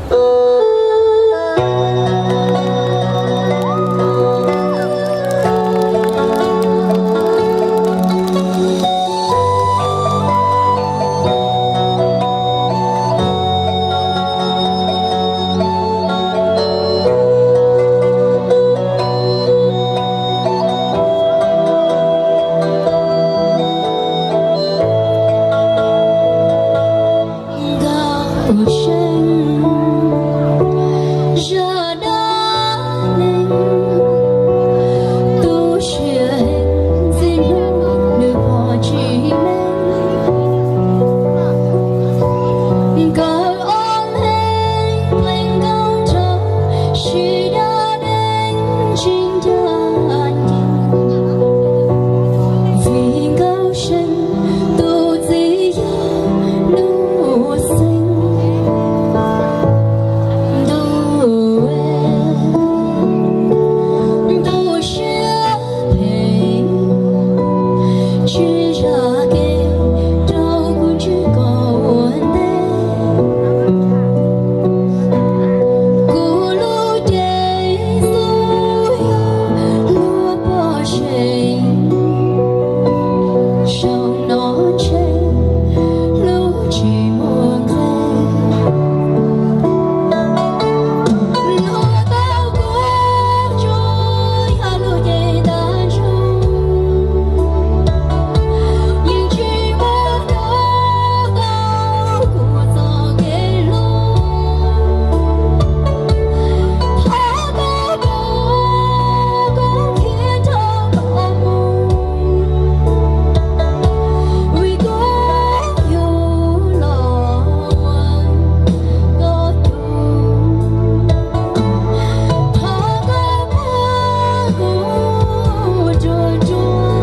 Nkauj Seej, zaj dab neeg tu siav txij hnub nws pom tsis meej. Nkawd ob leeg pleev nkauj nraug, siv dab neeg tsis ncaj ncees. Vim Nkauj Seej tus txiv yog Nuj Xeeb. Ntuj, ntuj siab phem, tsis zam kev rau kuv ntsib koj ua ntej. Kuv lub cev xub yog luag pom seem, saum no ntshe lub tsis muaj nqe. Luag tau kuv tsuas yog lub cev ntab ntsuj, yeej tsis muaj hnub tau kuv txoj kev hlob. Thov koj pab kuv khiav rau koj mus, vim kuv yuav los ua koj tus. Thov koj pab kuv ruam ruam,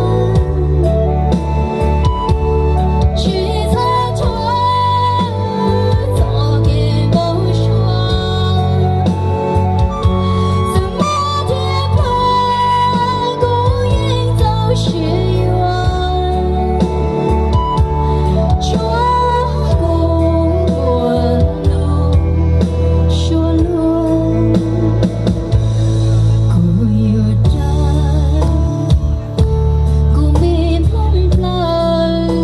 tsis txhob rhuav txoj kev npau suav. Txawm muaj thiab pluag, kuv yeej txaus siab yuav, tsuav kuv ua lub suab luag. Kuv yuav cav kuv me nplooj plaws,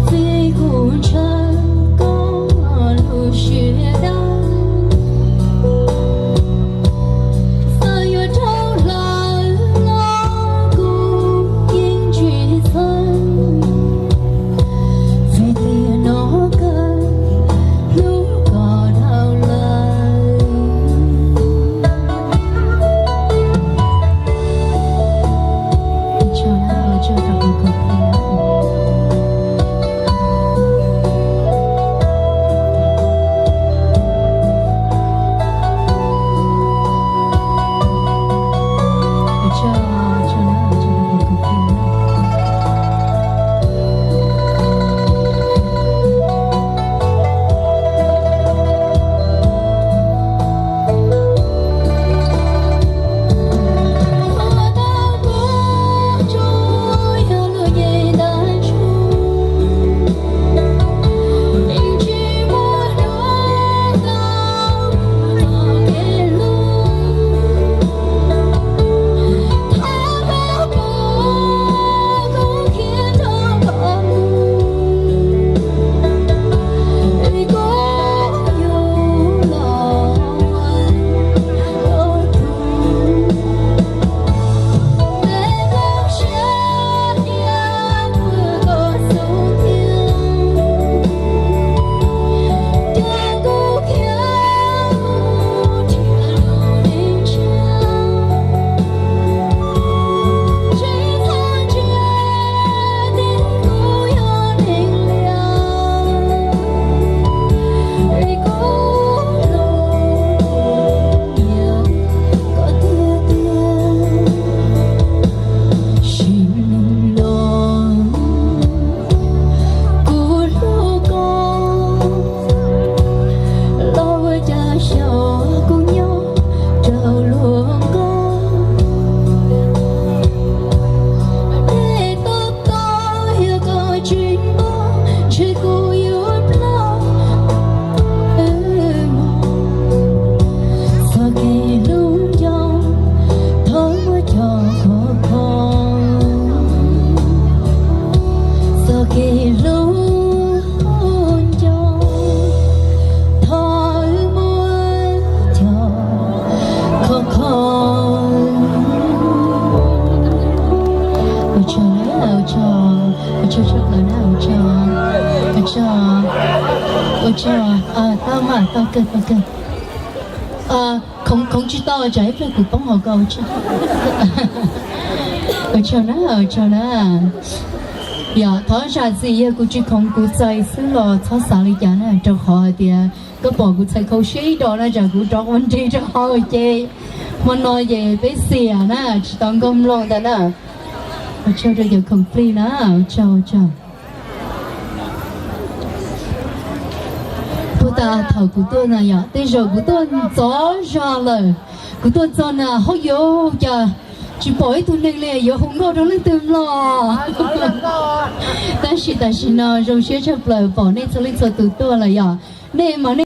vim kuv ntshaw koj lub siab dawb. Txawm yuav dhau hlaws los kuv yeej tsis txhawj, vim tias no kawg hlub koj dhau lawm. Sim no kuv hlub koj, los ua cas xyov kuv nyob rau luag nkauj. Tej tob tob yog koj tsis npog, ntshe kuv yuav ploj. Tau mas, tau kawg, tau kawg. Khoov, khoov tsis tau, tsam ib pliag kuv poob hauv ko. Ua tsaug na, ua tsaug na. Yog thov zam txim yog kuv tsis khoov kuv txais xwb los txhob xav li cas na, rau qhov hais tias koj pom kuv txhais khau siab ib do na, tsam kuv rov ua nres rau hauv ces hmo no ces peb xiam na, tsis tau nkauj mloog ntag na. Ua tsaug rau cov khoom plig na, ua tsaug, ua tsaug. Puag ta thaum kuv tuaj na yom, tej zaum kuv tuaj ntxov zog lawm, kuv tuaj txog na hauj yuav cas tsis pom ib tug neeg li, yuav hu nkauj rau leej twg mloog. Tab sis tam sim no zoo siab tshaj plaws pom nej txhua leej txhua tus tuaj lawm yom. Nej mas